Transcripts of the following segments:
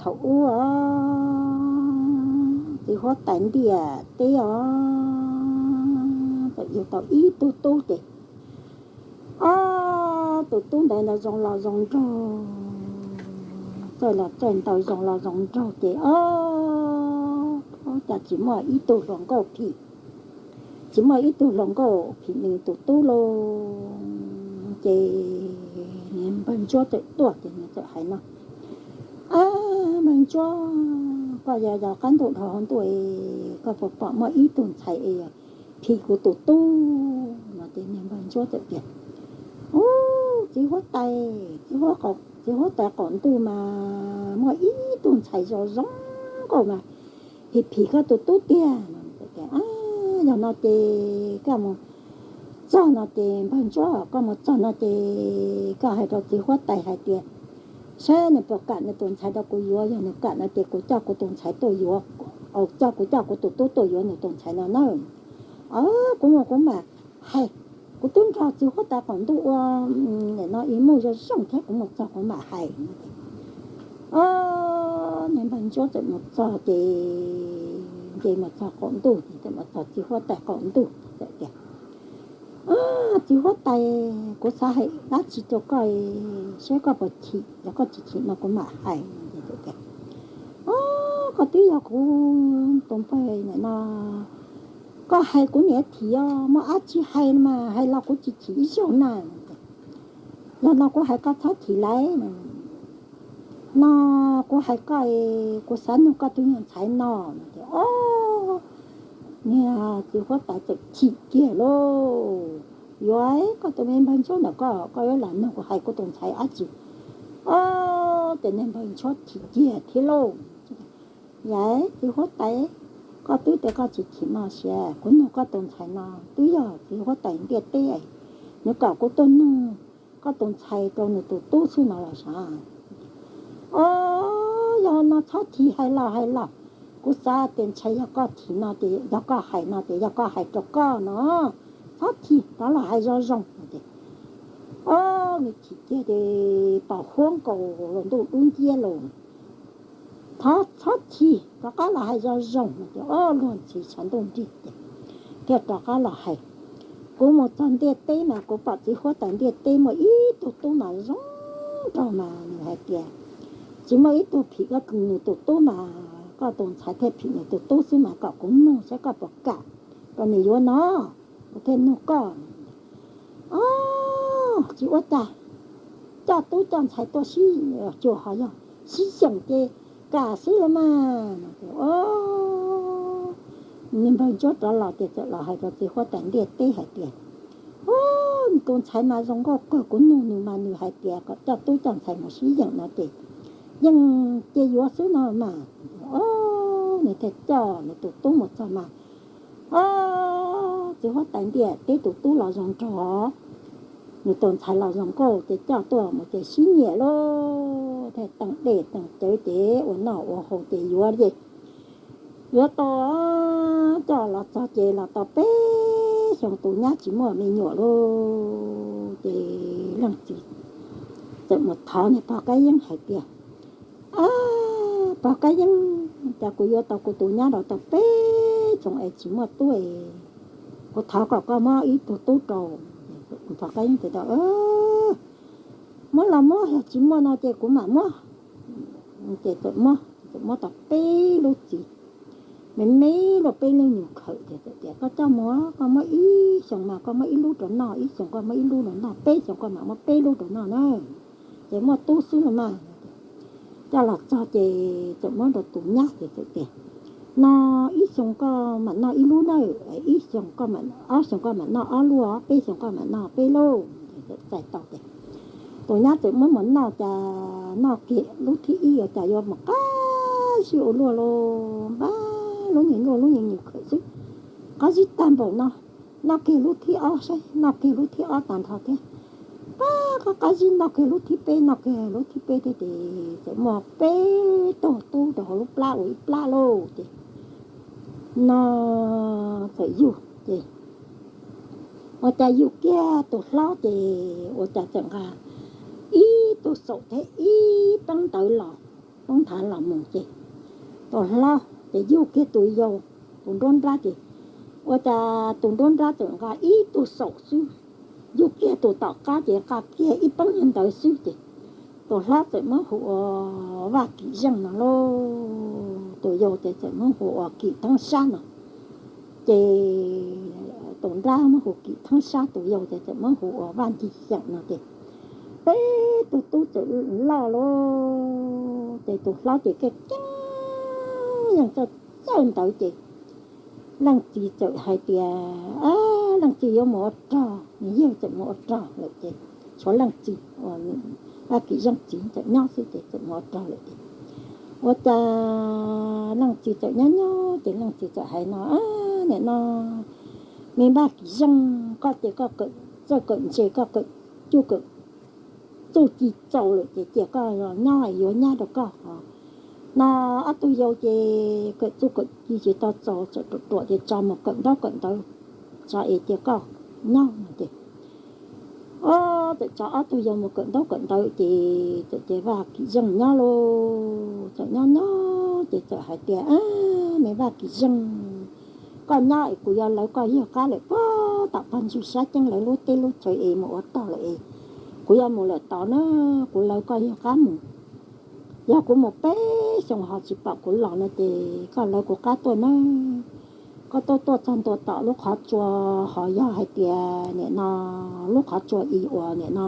Thaum ub os, txiv huab tais ntiaj teb os, txawm yug tau ib tug tub ces, ob, tus tub ntawd ntawd zoo los zoo nraug, txawj los txawj ntawv, zoo los zoo nraug ces, ob, cas tsis muaj ib tug hluas nkauj phim, tsis muaj ib tug hluas nkauj phim nws tus tub lauj. Ces niag npawg Ntsuab txawm tuaj ces nws txawm hais no, Ab, npawg Ntsuab, koj yog yog qab ntuj dhau hauv ntuj es koj puas pom muaj ib tug ntxhais es phim kuv tus tub? No ces niag npawg Ntsuab txawm tias, Ub, txiv huab tais, txiv huab tais qaum ntuj mas muaj ib tug ntxhais zoo zoo nkauj mas phim phim koj tus tub tiag. Yog no ces koj mus txog no ces npawg Ntsuab, koj mus txog no ces koj hais rau txiv huab tais hais tias, saib nws puas kam nws tus ntxhais rau kuv yuav, yog nws kam no ces kuv coj kuv tus ntxhais tuaj yuav, coj kuv coj kuv tus tub tuaj yuav nws tus ntxhais no na. Kuv mus kuv mam hais, kuv twb nrog txiv huab tais qaum ntuj ua, nim no ib muj zoo zoo thiab, kuv mus txog kuv mam hais. Ob, niag npawg Ntsuab txawm mus txog ces, ces mus txog qaum ntuj ces txawm mus txog txiv huab tais qaum ntuj txawm tias, Txiv huab tais, kuv xav hais dab tsi rau koj, saib koj puas chim, yog koj tsis chim no kuv mam hais. Ob, koj twb yog kuv tus npawg no, koj hais kuv niam thim os, muaj dab tsi hais mas hais los kuv tsis chim ib zaug na. Yog no kuv hais koj txhob chim lauj. No kuv hais koj, kuv xav nug koj tus nyuag ntxhais no. Ces ob, niag txiv huab tais txawm chim kiag lauj. Yuav, koj tus me npawg Ntsuab ntawm koj, koj yuav lam nug kuv hais kuv tus ntxhais dab tsi? Ob, ces niag npawg Ntsuab chim kiag thiab lauj. Yam, txiv huab tais, koj twb tias koj tsis chim no sia, kuv nug koj tus ntxhais no twb yog txiv huab tais ntiaj teb, nws kom kuv tuaj nug koj tus ntxhais rau nws tus tub xwb no los sav. Ob, yog no txhob chim, hais los hais los, kuv xav tias ntshai yog koj chim no ces, yog koj hais no ces yog koj hais rau koj no, txhob chim, rov los hais zoo zoo. Ob, nws chim kiag ces pos huab nkaus los ntuj dub nciab los. Thov txhob chim, rov qab los hais zoo zoo no ces ob, luag ntxhi tshav ntuj nrig ces thiaj rov qab los hais, kuv mus txog ntiaj teb mas kuv pom txiv huab tais ntiaj teb muaj ib tug tub mas zoo nraug mas nws hais tias tsis muaj ib tug phim koj nws tus tub mas koj tus ntxhais thiaj phim nws tus tub xwb mas kom kuv nug saib koj puas kam rau nws yuav no, kuv thiaj nug koj. Ob, tsis ua cas, coj tub coj ntxhais tuaj sib, cuag ho yog sib xyeem ces kam xwb los mas. Ob, niag npawg Ntsuab rov los ces txawm los hais rau txiv huab tais ntiaj teb hais tias, Ob, tus ntxhais mas zoo nkauj kawg, kuv nug nws mas nws hais tias kom coj tub coj ntxhais mus sib yeem no ces yeej cia yuav xwb no mas. Ob, nws thiaj coj nws tus tub mus txog mas, ob, txiv huab tais ntiaj teb tus tub los zoo nraug, nws tus ntxhais los zoo nkauj ces coj tuaj mus ces sib nyiam lauj, thiaj teem dej teem cawv ces ua noj ua haus ces yuav ces yuav tau, coj los txog ces los tau peb xyoos tus nyab tsis muaj me nyuam lauj. Ces leej txiv txawm mus thov niag pog Kab Yeeb hais tias, Ab, pog Kab Yeeb, cas kuv yuav tau kuv tus nyab los tau peb xyoos es tsis muaj tub es, kuv thov kom koj muab ib tug tub rau. Pog Kab Yeeb tias, Muab los muab, yog tsis muaj no ces kuv mam muab. Ces txawm muab, txawm muab tau peb lub txiv me me los peb lub nyuag khawm ces txawm tias, Koj coj mus, koj muab ib xyoos mas koj muab ib lub rau noj, ib xyoos koj muab ib lub rau noj, peb xyoos koj mam muab peb lub rau noj na, ces muaj tub xwb los mas. Coj los txog ces txawm muab rau tus nyab ces txawm tias, No ib xyoos koj mam noj ib lub na, ib xyoos, ob xyoos koj mam noj ob lub, peb xyoos koj mam noj peb lub. Txawm txais tau ces tus nyab txawm muab mus noj, cas noj kiag lub thib ib cas yuav mus qab zib ua luaj los npab lub nyuag nyuj lub nyuag nyuag khawm xwb, qab zib tag npaum no. Noj kiag lub thib ob saib, noj kiag lub thib ob tag nrho thiab, pab qab qab zib noj kiag lub thib peb, noj kiag lub thib peb thiab ces txawm muaj peb tug tub rau hauv lub plab ua ib plab lauj ces no txawm yug ces ua cas yug kiag tus hlob ces ua cas txawm nqa ib tug xaum thiab ib peeb ntawv los, peeb nthav los mus ces tus hlob ces yug kiag tus yau, tus nruab nrab ces ua cas tus nruab nrab txawm nqa ib tug xaum xwb, yug kiag tus tom qab ces nqa kiag ib peeb ntawv xwb ces tus hlob txawm muab hu ua Vaj Kim Zeej no lauj, tus yau ces txawm muab hu ua Kim Theeb Sab no. Ces tus nrab muab hu Kim Theeb Sab, tus yau ces txawm muab hu ua Vaj Ncig Xyeem no ces peb tug tub txawm loj lauj, ces tus hlob ces keej keej yeej txawj txawj ntawv ces leej txiv txawm hais tias, leej txiv yuav mus ua rog, nws yawg txawm mus ua rog lawm ces tshuav leej txiv uas Vaj Kim Zeej txiv txawm nyob xwb ces txawm mus ua rog lawm ces ua cas leej txiv txawm nyob nyob ces leej txiv txawm hais no, nim no me Vaj Kim Zeej, koj ces koj kawm txawj kawm ntse, koj kawm cuj kawm txuj ci txaus lawm ces cia koj nyob es yuav nyab rau koj. No ob tug yau ces kawm txuj kawm ci tsis tau txaus, txawm ruam ruam ces tso mus kawm ntaub kawm ntawv tso es cia koj nyob no ces, o, txawm tso ob tug yau mus kawm ntaub kawm ntawv ces txawm ces Vaj Kim Zeej nyob lauj, txawm nyob nyob ces txawm hais tias, me Vaj Kim Zeej, koj nyob es kuv yuav lawv koj yawg qab lawm puag tom pog ntsuag Sab Ceeb lawv lub teb lub chaw es mus ua rog lawm es kuv yuav mus lawm tod na, kuv lawv koj yawg qab mus. Yog kuv mus peb xyoos ho tsis pom kuv los no ces koj lawv kuv qab tuaj nawb. Koj tuaj tuaj txog ntua tom lub qhov tsua, ho yog hais tias nim no lub qhov tsua i uas nim no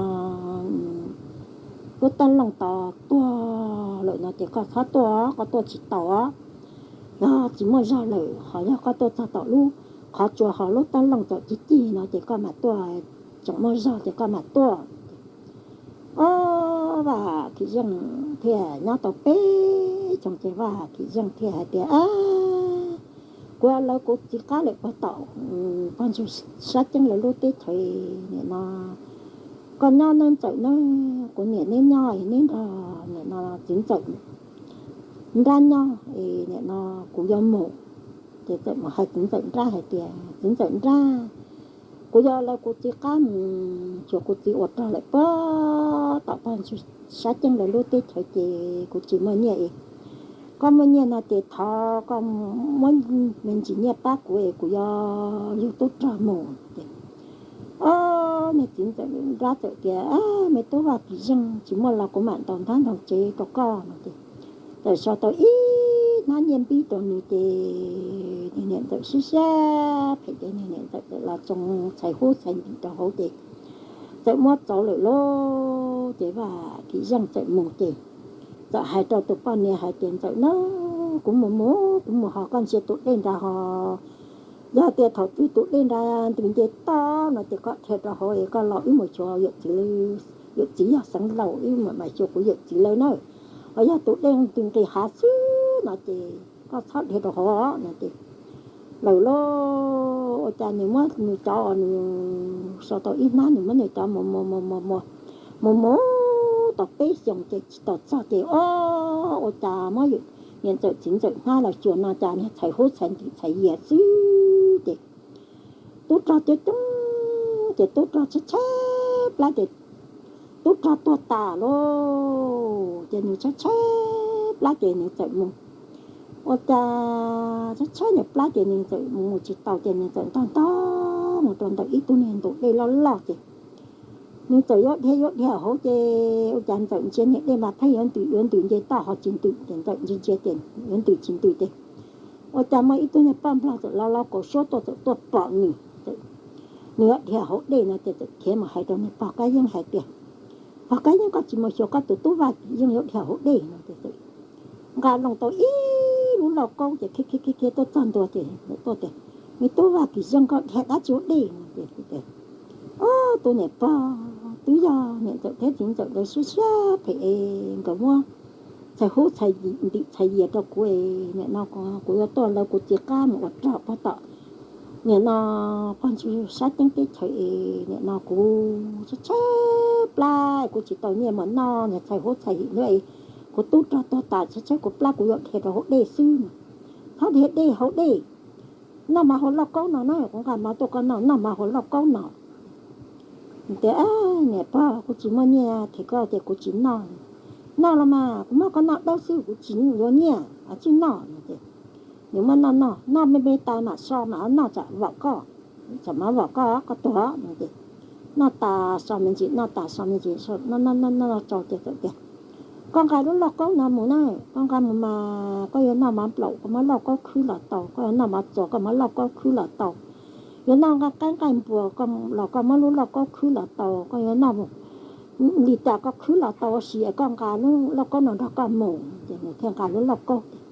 lub teeb looj tos tuag lawm no ces koj txhob tuaj, koj tuaj tsis tau. Yog tsis muaj zog lawm ho yog koj tuaj txog tom lub qhov tsua ho lub teeb looj txawm cig cig no ces koj mam tuaj, tseem muaj zog ces koj mam tuaj. Ob, Vaj Kim Zeej thiaj nyob tau peb xyoos ces Vaj Kim Zeej thiaj hais tias, kuv lawv kuv txiv qab lawm puag tom pog ntsuag Sab Ceeb lawv lub teb chaws nim no, koj nyob nawb Ntxawm nawb, kuv niam neb nyob es neb nrog nim no txiv Ntxawm nrab nyob es nim no kuv yuav mus. Ces txawm mus hais txiv Ntxawm nrab hais tias, txiv Ntxawm nrab, kuv yuav lawv kuv txiv qab mus, xyuas kuv txiv ua rog lawm puag tom pog Sab Ceeb lawv lub teb chaws ces kuv tsis muaj nyiaj es koj muaj nyiaj no ces thov koj muab me ntsis nyiaj pab kuv es kuv yuav yug tub rog mus. Ces, o, niag txiv Ntxawm nrab txawm tias, me tub Vaj Kim Zeej, tsis muaj los kuv mam ntaus ntab ntaus tsev rau koj no ces txawm sau tau ib hnab nyiaj npib rau nws ces niag niam Ntxawm siab siab phem ces niag niam Ntxawm txawm los tsoo txhais hub txhais ntim rau hauv ces txawm muab txaus lawm lauj. Ces Vaj Kim Zeej txawm mus ces txawm hais rau tus poj niam hais tias, Ntxawm na, kuv mus mus kuv mus ho koj ntsia tus dej nrad ho, yog tias thaum twg tus dej nrad ntws nce toj no ces koj dhia rau hauv es koj los wb mus xyuas yawm txiv, yawm txiv yog xeev laus wb mam xyuas kuv yawm txiv lawv na. Ho yog tus dej ntws nqis hav xwb no ces koj txhob dhia rau hauv no ces lawm lauj. Ua cas nws muab nws cov uas nws sau tau ib hnab nws muab nws cov mus mus mus mus mus mus tau peb xyoos ces tsis tau txog ces, o, ua cas muab niam Ntxawm txiv Ntxawm hnab los xyuas no cas niag txhais hub txhais ntim txhais yias xwb ces tub rog coob coob ces tub rog tshaib tshaib plab ces tub rog tuag tas lauj. Ces nws tshaib tshaib plab ces nws txawm mus, ua cas tshaib tshaib nws plab ces nws txawm mus mus tsis tau ces nws txawm ntog ntog mus rau ntawm ib tug niag ntug dej loj loj ces nws txawm yuav dhia yuav dhia hauv ces ua cas Ntxawm ntsia niag dej mas pheej yuav ntws yuav ntws nce toj ho tsis ntws ces Ntxawm ntsia ntsia ces yuav ntws tsis ntws ces ua cas muaj ib tug niag poj nplog txawm los los kaum suab tuaj txawm tuaj pom nws. Nws yuav dhia hauv dej no ces txawm khiav mus hais rau niag pog Kab Yeeb hais tias, Pog Kab Yeeb, koj tsis mus xyuas koj tus tub Vaj Kim Zeej yuav dhia hauv dej no ces txawm nqa loo tau ib lub lauj kaub ces khiav khiav khiav tuaj txog ntua ces tuaj tias, Me tub Vaj Kim Zeej, koj dhia dab tsi hauv dej no ces, o, tus niam pog twb yog niam Ntxawm thiab txiv Ntxawm ntawd siab siab phem es nkawd muab txhais hub txhais ntim txhais yias rau kuv es nim no kuv yuav tuaj lawv kuv txiv qab mus ua rog puag tom nim no pog ntsuag Sab Ceeb teb chaws es nim no kuv tshaib tshaib plab kuv tsis tau nyiaj mus noj niag txhais hub txhais ntim ntawd es kuv tub rog tuag tas tshaib tshaib kuv plab kuv yuav dhia rau hauv dej xwb no. Txhob dhia dej hauv dej, noj mov hauv lauj kaub no na, kuv nqa mov tuaj koj noj, noj mov hauv lauj kaub no. Tias, Niam pog, kuv tsis muaj nyiaj them koj tias kuv tsis noj. Noj los mas kuv muab koj noj dawb xwb, kuv tsis yuav nyiaj, tsij noj no ces nws muab noj noj noj me me tas mam so mam noj tsam vam koj, tsam mam vam koj, koj tuag no ces noj tas so me ntsis, noj tas so me ntsis, noj noj noj rau ces txawm tias, Koj nqa lub lauj kaub no mus na, koj nqa mus mas koj yuav noj mov nplaum koj muab lauj kaub khwb los tau, koj yuav noj mov txuas koj muab lauj kaub khwb los tau, yuav noj nqaij qaib nqaij npuas los koj muab lub lauj kaub khwb los tau, koj yuav noj li cas koj khwb los tau, tab sis koj nqa lub lauj kaub no nrog koj mus. Ces nws thiaj nqa lub lauj kaub ces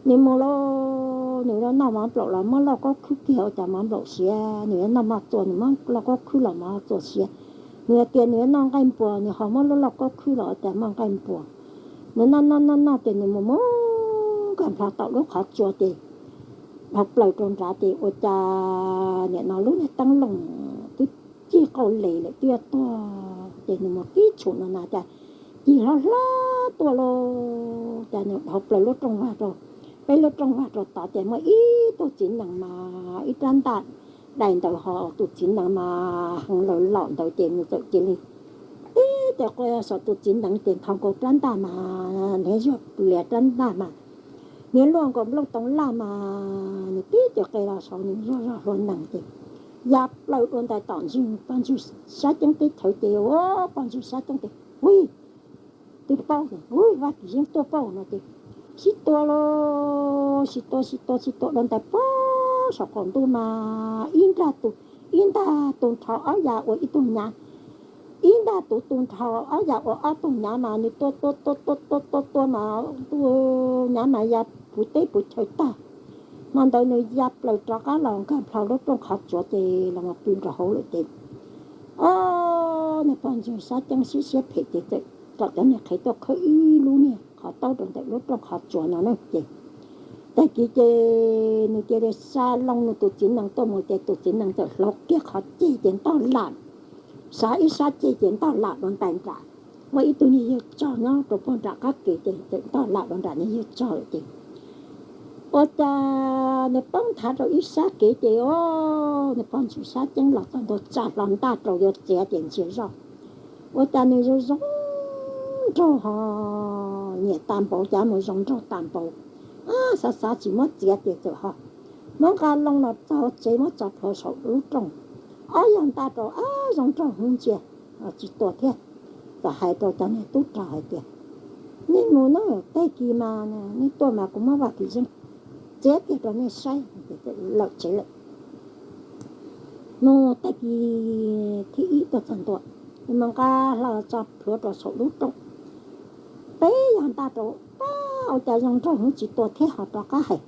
nws mus lauj, nws yuav noj mov nplaum los muab lauj kaub khwb kiag ua cas mov nplaum siav, nws yuav noj mov txuas nws muab lauj kaub khwb los mov txuas siav, nws hais tias nws yuav noj nqaij npuas nws ho muab lub lauj kaub khwb los ua cas muaj nqaij npuas. Nws noj noj noj noj ces nws mus mus nkag nplho tom lub qhov tsua ces dhau plaws rau nrad ces ua cas nim no lub niag teeb loos twb cig qau les lawm twb yuav tuag ces nws mus tib tshum no na cas cig hlob hlob tuaj lauj, cas nws dhau plaws lub rooj vag rau, peb lub rooj vag rau tod ces muaj ib tug txiv nees mas ib rab ntaj dais ntawd ho tus txiv nees mas heev lawm lom ntawd ces nws txawm cia li tib tes qua saum tus txiv nees ces nthos nkaus rab ntaj mas hniav zuag plias rab ntaj mas hniav luaj nkaus nplooj toov laj mas nws tib tes qe los saud nws zuag zog hlua nees ces ya plaws dua ntais tom ntsis, poj ntsuag sab ceeb teb chaws ces, poj ntsuag sab ceeb ces, Ui, twb paub, ui, Vaj Kim Yeej tuaj paub no ces sib tua lauj, sib tua sib tua sib tua dua ntais puag saum qaum ntuj mas ib nrag tus, ib nrag tus nrho ob yas ua ib tug nyav, ib nrag tus tus nrho ob yas ua ob tug nyav mas nws tua tua tua tua tua tua tua mas tus nyav mas ya puv teb puv chaw tag. Hmo ntawd nws ya plaws rov qab los nkag nplho lub rooj qhov tsuav ces los mus pw rau hauv lawm ces, o, niag poj ntsuag sab ceeb siab siab phem ces txawm kom cov niag qhev tuaj khawb ib lub niag qhov taub rau ntawm lub rooj qhov tsuav no na ces tag kis ces nws cia li xa loo nws tus txiv nees tuaj mus ces tus txiv nees txawm hloov kiag qhov ceg ces ntog lam, xav ib sab ceg ces ntog lam dua ntais nram, muaj ib tug niag yawg tsog nyob rau puag nram qab kev ces txawm ntog lam dua nram niag yawg tsog lawm ces ua cas nws poob nthav rau ib sab kev ces, o, niag poj ntsuag sab ceeb los txog ntua tsa hlo ntaj rau yuav txiav ces ntsia zoj ua cas nws zoo zoo nraug ho nyiam tas npaum cas mus zoo nraug tas npaum, xav xav tsis muab txiav ces txawm ho muab nqa loo los txog tsev muab tso plhuav saum lub rooj, ob yog ntaj rau, ab, zoo nraug hwv ntsia tsis tua thiab. Txawm hais rau cov niag tub rog hais tias, Nej mus na, tag kis mas nej tuaj mas kuv muab Vaj Kim Yeej txiav kiag rau nej saib. Lawm tsev lawm. Mus tag kis thib ib tuaj txog ntua, mus nqa hlo tso plhuav rau saum lub rooj, peb yog ntaj rau, pab, ua cas zoo nraug hwv tsis tua thiab ho rov qab hais,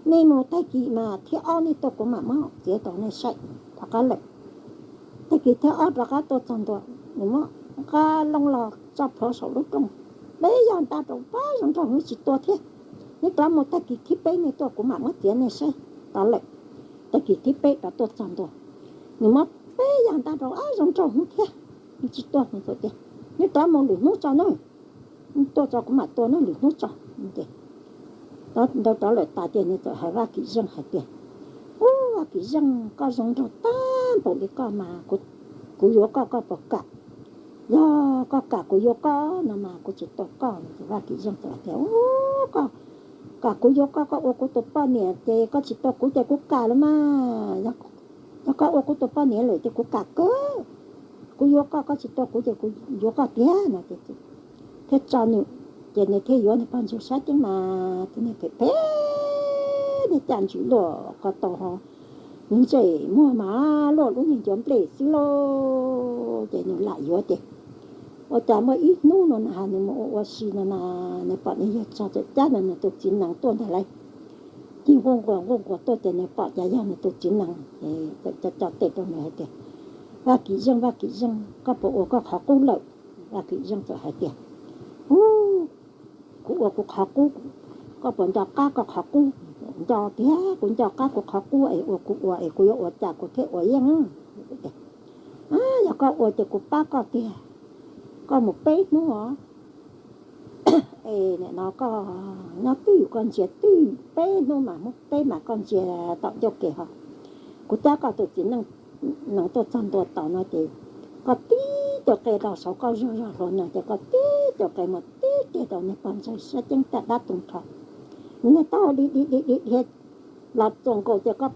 Nej mus tag kis mas thib ob nej tuaj kuv mam muab txiav rau nej saib. Rov qab lawm. Tag kis thib ob rov qab tuaj txog ntua, nws muab nqa loo los tso plhuav saum lub rooj, peb yog ntaj rau, pab, zoo nraug hwv tsis tua thiab. Nej rov mus tag kis thib peb nej tuaj kuv mam muab txiav nej saib. Rov lawm. Tag kis thib peb rov tuaj txog ntua, nws muab peb yog ntaj rau, ab, zoo nraug hwv thiab, tsis tua. Nws txawm tias, Nej rov mus lwm hnub tso na, tuaj tso kuv mam tua na, lwm hnub tso. Ntawd rov lawm tas ces nws txawm hais Vaj Kim Zeej hais tias, Ub, Vaj Kim Zeej, koj zoo nraug tag npaum li koj mas kuv yuav koj koj puas kam? Yog koj kam kuv yuav koj no mas kuv tsis tua koj. Vaj Kim Zeej txawm hais tias, Ub, koj kam kuv yuav koj, koj ua kuv tus poj niam ces koj tsis tua kuv ces kuv kam los mas. Yog koj ua kuv tus poj niam lawm ces kuv kam kawg, kuv yuav koj, koj tsis tua kuv ces kuv yuav koj tiag no. Thiaj tso nws, ces nws thiaj yuav niag poj ntsuag sab ceeb mas tus niag phem phem, niag caj ntswg luaj ko taw ho, nws ntsej muag mas luaj lub niag ncuav nplej xwb lauj. Ces nws lam yuav ces ua cas muaj ib hnub no na nws mus ua ua si no na, nws pom niag yawg tsog txawm cab nws tus txiv nees tuaj ntag lauj. Cig nquj nquas nquj nquas tuaj ces nws pom cas yog nws tus txiv nees, txawm co co tes rau nws hais tias, Vaj Kim Zeej, Vaj Kim Zeej, koj puas ua koj qhov qub lawm? Vaj Kim Zeej txawm hais tias, Ub, kuv ua kuv qhov qub, koj puas nco qab koj qhov qub? Nco tiag, kuv nco qab kuv qhov qub es ua kuv ua es kuv yuav ua cas kuv thiaj ua yeej. Yog koj ua ces kuv pab koj tiag, koj mus peb hnub os. Es nim no koj nyob twj ywm koj ntsia twj ywm peb hnub mas hmo peb mas koj ntsia tom ncauj ke ho, kuv cab koj tus txiv nees tuaj txog ntua tod no ces koj tib caug qe rau saum koj zog zog hluas nraug ces koj tib caug qe mus tib kiag rau niag pog ntxawg sab ceeb caj dab tu nrho. Niag tau di di di di dhia los txuas nkaus ces koj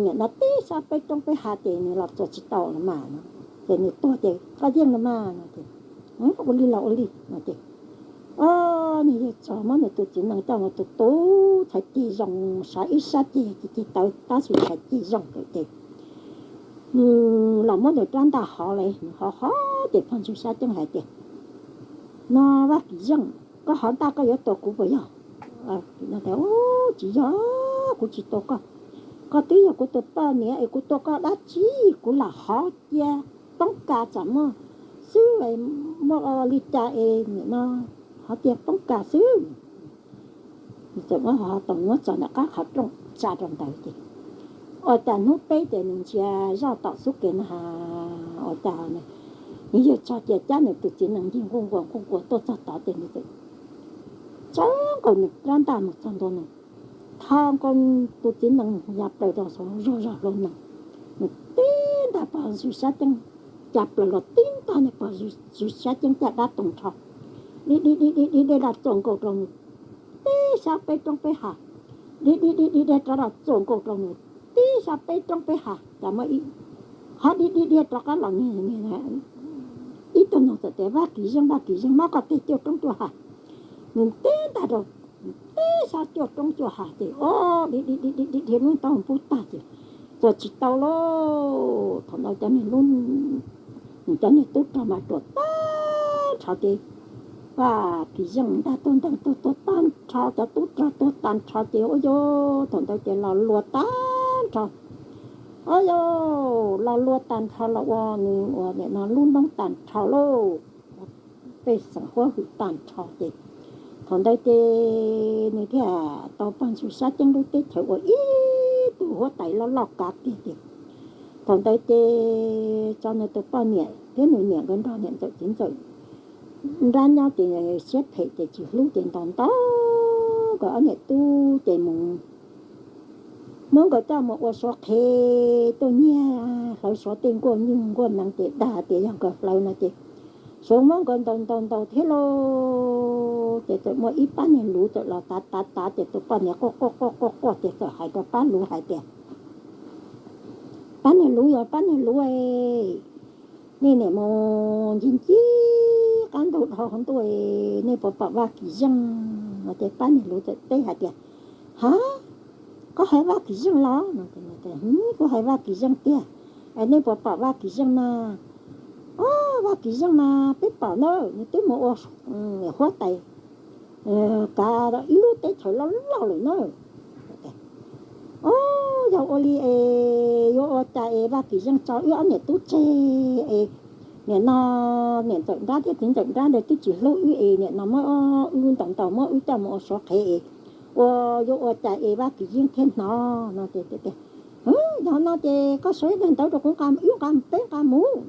niam no tib sab peb roob peb hav ces nws los txuas tsis tau los mas no. Ces nws tuag ces koj yeej los mas no ces ua li los ua li no ces, o, nws yawg txog muab nws tus txiv nees coj mus tus tub txhais ceg zoo, sav ib sab ceg ceg tawv tab sis txhais ceg zoo ces los muab nws rab ntaj hov li, nws hov hov ces pog ntxawg sab ceeb hais tias, no Vaj Kim Yeej, koj hov ntaj koj yuav tua kuv puas yog? Tsis yog, kuv tsis tua koj. Koj twb yog kuv tus poj niam es kuv tua koj dab tsi, kuv lam hov cia poob kas tsam muaj xwb, muaj li cas es nim no hov cia poob kas xwb. Txawm muab hov tau muab txog ntawm qab qhov rooj tsa rau ntawd ces ua cas hnub peb ces nws ntsia zoj tom xub kev na has, ua cas nws yawg txog cia cab nws tus txiv nees ncig nquj nquas nquj nquas tuaj txog tod ces nws txawm tso nkaus nws rab ntaj mus txog ntua nws tho nkaus tus txiv nees ya plaws rau saum zog zog hluas nraug, nws tib ntaj pog ntxawg sab ceeb, ya plaws los tib ntaj niag pog ntxawg sab ceeb caj dab tu nrho, di di di di di los txuas nkaus rau nws tib sab peb roob peb hav, di di di di dhia rov los txuas nkaus rau nws tib sab peb roob peb hav, cas muaj ib, ho di di dhia rov qab los niag niag ib tug nug txawm tias, Vaj Kim Yeej, Vaj Kim Yeej, mob koj teg cuaj roob cuaj hav. Nws tib ntaj rau tib sab cuaj roob cuaj hav ces o, di di di di dhia lub taub hau pub tag ces txuas tsis tau lauj. Thaum ntawd cov niag lub, cov niag tub rog mas ruam tag nrho ces Vaj Kim Yeej ntaj tuag nteeg tuag tuag tag nrho, cov tub rog tuag tag nrho ces ua yog thaum ntawd ces los luag tag nrho. Ua yog los luag tag nrho los ua nws ua nim no lub noob tag nrho lauj, pej xeem huab hwm tag nrho ces thaum ntawd ces nws thiaj tau pog ntxawg sab ceeb lub teb chaws ua ib tug huab tais loj loj kav tiag tiag. Thaum ntawd ces tso nws tus poj niam thiab nws niam nkawd nrog niam ntxawm txiv ntxawm nrab nyob ces siab phem ces tsis hlub ces ntaus ntaus nkawd ob niam tub ces mus muab nkawd coj mus ua suav qhev tuaj nyiag hlawv suav tej nkuaj nyuj nkuaj nees ces dag tias yog nkawd hlawv no ces suav muab nkawd ntaus ntaus ntaus thiab lauj. Ces txawm muaj ib pab niag luv txawm los tav tav tav ces tus poj niam quaj quaj quaj quaj quaj ces txawm hais rau pab luv hais tias, Pab niag luv, yog pab niag luv, nej niam mus ncig ncig qab ntug dhau hauv ntuj, nej puas pom Vaj Kim Yeej? No ces pab niag luv txawm teb hais tias, Ha, koj hais Vaj Kim Yeej los? Kuv hais Vaj Kim Yeej tiag. Nej puas pom Vaj Kim Yeej na? O, Vaj Kim Yeej mas peb pom na, nws twb mus ua huab tais kav ib lub teb chaws loj loj lawm na. O, yog ua li es yuav ua cas es Vaj Kim Yeej tso wb ob niam tub tseg es nim no niam ntxawm nrab thiab txiv ntxawm nrab ntawd twb tsis hlub wb es nim no muab wb ntaus ntaus muab wb coj mus ua suav qhev es ua yuav ua cas es Vaj Kim Yeej thiaj hnov no ces, Yog no ces koj sau ib daim ntawv rau kuv nqa, wb nqa, peb nqa mus.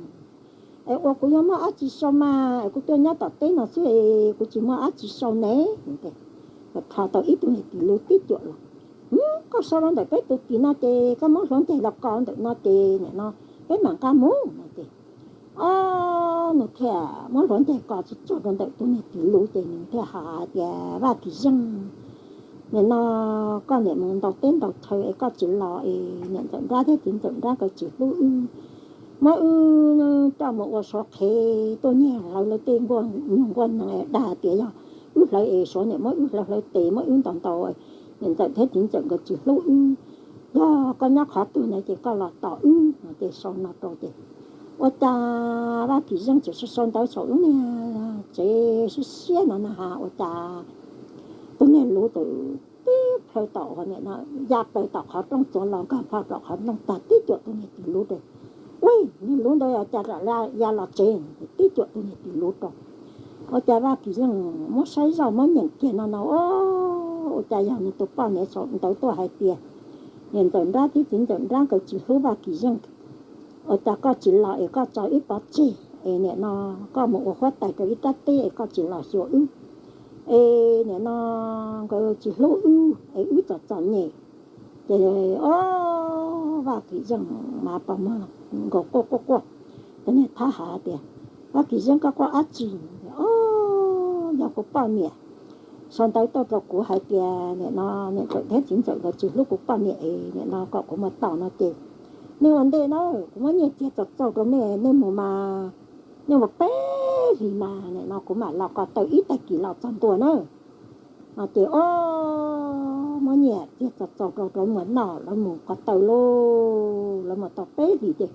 Es ua kuv yuav muaj dab tsi sau mas, kuv tuaj nyob tom teb no xwb es kuv tsis muaj dab tsi sau ne. Rho tau ib tug niag tim luv tib cuam los, Koj sau rau ntawm peb tus tim no ces koj muab hluav ncaig los kos ntawm no ces nim no peb mam nqa mus no ces, o, nws thiaj muab hluav ncaig kos tsuag tsuag rau ntawm tus niag tim luv ces nws thiaj hais tias, Vaj Kim Yeej, nim no koj niam mus ntaus teb ntaus chaw es koj tsis los es niam ntxawm nrab thiab txiv ntxawm nrab nkawd tsis hlub wb, muab wb coj mus ua suav qhev tuaj nyiag hlawv lawv tej nkuaj nyuj nkuaj nees, dag tias yog wb hlawv es suav niam muab wb hlawv hlawv tes muab wb ntaus ntaus, niam ntxawm thiab txiv ntxawm nkawd tsis hlub wb. Yog koj nyob qhov twg na ces koj los tos wb no ces sau no rau ces ua cas Vaj Kim Yeej tseem sau ntawv saum lub niag tsev siab siab no na has, ua cas tus niag luv txawm tib plhaw tom, ya plaws tom qhov rooj txuas los nkag plho rau qhov rooj tag tib cuam tus niag tim luv rau. Ua, niag luv ntawd cas ya los tsev, tib cuam tus niag tim luv rau. Ua cas Vaj Kim Yeej muab saib zoj muab nyeem kiag no no, ua cas yog nws tus poj niam sau ntawv tuaj hais tias niam ntxawm nrab thiab txiv ntxawm nrab nkawd tsis hlub Vaj Kim Yeej. Ua cas koj tsis los es koj tso wb pov tseg es nim no koj mus ua huab tais rau ib rab teb es koj tsis los xyuas wb es nim no nkawd tsis hlub wb es wb txom txom nyem. Ces o, Vaj Kim Yeej mas pos muag nkaus quaj quaj quaj, Ces niag thab ham tias, Vaj Kim Zeej, koj quaj dab tsi? O, yog kuv poj niam sau ntawv tuaj rau kuv hais tias nim no niam ntxawm thiab txiv ntxawm nkawd tsis hlub kuv poj niam es nim no kom kuv mus tos no ces nej ua ntej na, kuv muab nyiaj txiag txaus txaus rau nej, nej mus mas, nej mus peb hlis mas nim no kuv mam los ko taw ib tag kis los txog ntua na. No ces o, muab nyiaj txiag txaus txaus rau, rau mus noj, lawv mus ko taw lauj, lawv mus tau peb hlis ces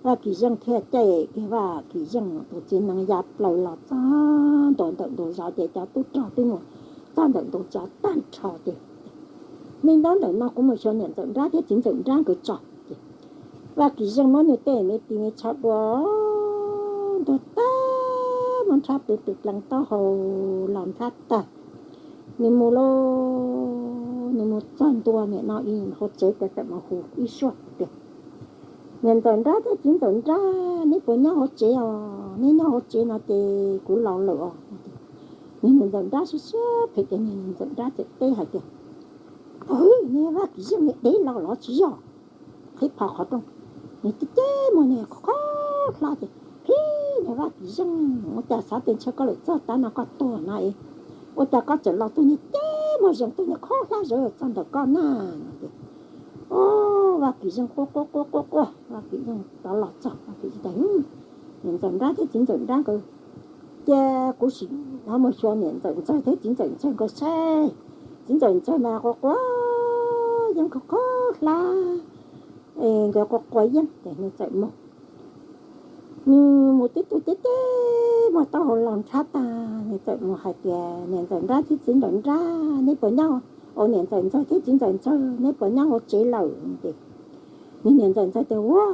Vaj Kim Zeej thiaj caij kiag Vaj Kim Zeej tus txiv nees ya plaws los txog ntua ntawm ntug zos ces cov tub rog twb mus txog ntawm ntug zos tag nrho ces, Me ntab ntawm no kuv mus xyuas niam ntxawm nrab thiab txiv ntxawm nrab nkawd tso. Ces Vaj Kim Zeej muab nws tej me tis me tsho dua ntuag tag, muab nrhab pw pw plees taub hau los nrhab tag, nws mus lauj, nws mus txog ntua nim no ib hauv tsev ces txawm mus hu ib suab tias, Niam ntxawm nrab thiab txiv ntxawm nrab, neb puas nyob hauv tsev os? Neb nyob hauv tsev no ces kuv los lawm os. Niag niam ntxawm nrab siab siab phem ces niag niam ntxawm nrab txawm teb hais tias, Aws, niag Vaj Kim Zeej niag dev los los tsis yog, qhib plho qhov rooj, nws ceb ceb muag niag khob hlab ces, Phib, niag Vaj Kim Zeej, ua cas xav tias ntshe koj lawm txog tav no koj tuag no es ua cas koj tseem los tug niag ceb muag zoo tug niag khob hlab zawv txog ntawm koj na? No ces, o, Vaj Kim Zeej quaj quaj quaj quaj quaj, Vaj Kim Zeej rov los txog, Vaj Kim Zeej tias, Niam ntxawm nrab thiab txiv ntxawm nrab nkawd, cia kuv sim mus xyuas niam ntxawm ntxawg thiab txiv ntxawm ntxawg nkawd saib. Txiv ntxawm ntxawg mas quaj quaj yeeb khob khob hlab, nkawd quaj quaj yeeb ces nws txawm mus. Nws mus tib tug ceb ceb muag taub hau los nrhab tag, nws txawm mus hais tias, Niam ntxawm nrab thiab txiv ntxawm nrab, neb puas nyob? Au, niam ntxawm ntxawg thiab txiv ntxawm ntxawg, neb puas nyob hauv tsev lawm? Ces niag niam ntxawm ntxawg tias, Ua,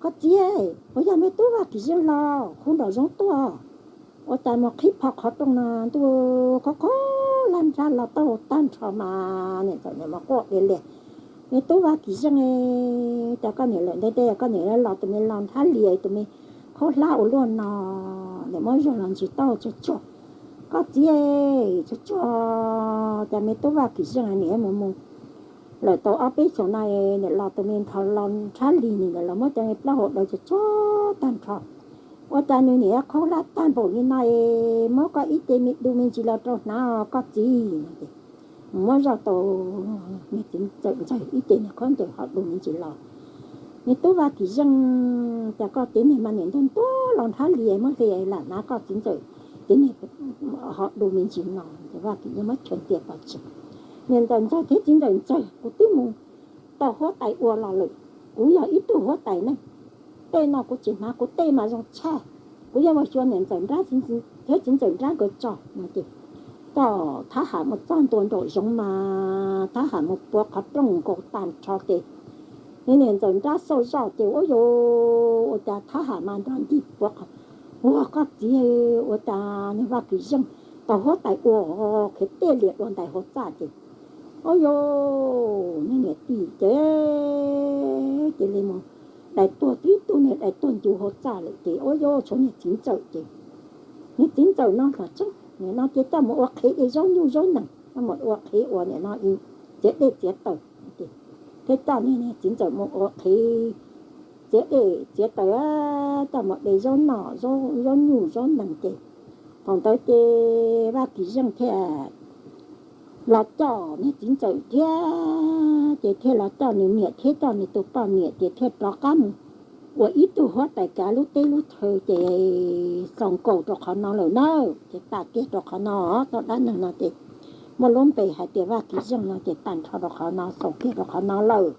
koj txiv, puas yog me tub Vaj Kim Zeej los hu nraum zoov tuaj? Ua cas mus qhib plho qhov rooj no ntuj, khob khob hlab nrhab los taub hau tag nrho mas niam ntxawm nim mus quaj lias lias, Me tub Vaj Kim Zeej, cas koj niam lawm ntev ntev koj niam los tus me los nrhab lias tus me khob hlab ua luaj no, niam muab zog los ntsis taub hau tsuag tsuag. Koj txiv, tsuag tsuag, cas me tub Vaj Kim Zeej niam mus mus lawm tau ob peb xyoos no, niam los tus me nthos los nrhab lias, niam los muab cov me plaub hau daws tsuag tsuag tag nrho. Ua cas nws niam khob hlab tag npaum li no, muab koj ib ce me dub me ntsis los rau hnav os koj txiv. Muab zoj tau niag txiv ntxawm ntxawg ib ce niag khaub ncaws ho dub me ntsis los, Me tub Vaj Kim Zeej, cas koj txiv niag mas niam ntuag ntuag los nrhab lias muab hli lam hnav koj txiv ntxawm txiv niag ho dub me ntsis no. Ces Vaj Kim Zeej muab chawv ntias pov tseg, Niam ntxawm ntxawg thiab txiv ntxawm ntxawg, kuv twb mus tau huab tais ua los lawm. Kuv yog ib tug huab tais neeg, tej no kuv tsis hnav, kuv tej mas zoo tshaj. Kuv yuav mus xyuas niam ntxawm nrab thiab txiv ntxawm nrab nkawd tso. No ces coj thab ham mus txog ntua nraum zoov mas thab ham mus puav qhov rooj nkaus tag nrho ces niag niam ntxawm nrab xauj zoj ces ua yus, ua cas thab ham mas nrog ncig puav qhov, Ua koj txiv, ua cas niag Vaj Kim Zeej tau huab tais ua, qhiav tej lias dua ntais hauv txaj ces, Ua yus, niag niam tij ces cia li mus dai tuag tib tug niag dai tuag ncu hauv txaj lawm ces, Ua yus, tshuav niag txiv ntxawm ces, Niag txiv ntxawm no hlob tseeb, nim no ces coj mus ua qhev de zaub nyuj zaub nees, coj mus ua qhev ua nim no txiav dej txiav taws. Thiaj coj niag txiv ntxawm mus ua qhev txiav dej txiav taws, coj mus de zaub noj zaub nyuj zaub nees ces, thaum ntawd ces Vaj Kim Zeej thiaj los coj niag txiv ntxawm thiab ces thiaj los coj nws niam thiab coj nws tus poj niam ces thiaj rov qab mus ua ib tug huab tais kav lub teb lub chaw ces xaus nkaus rau qhov no lawm na. Ces tas kiag rau qhov no, txoj dab neeg no ces muaj lub npe hais tias Vaj Kim Zeej no ces tag nrho rau qhov no, xaus kiag rau qhov no lawm.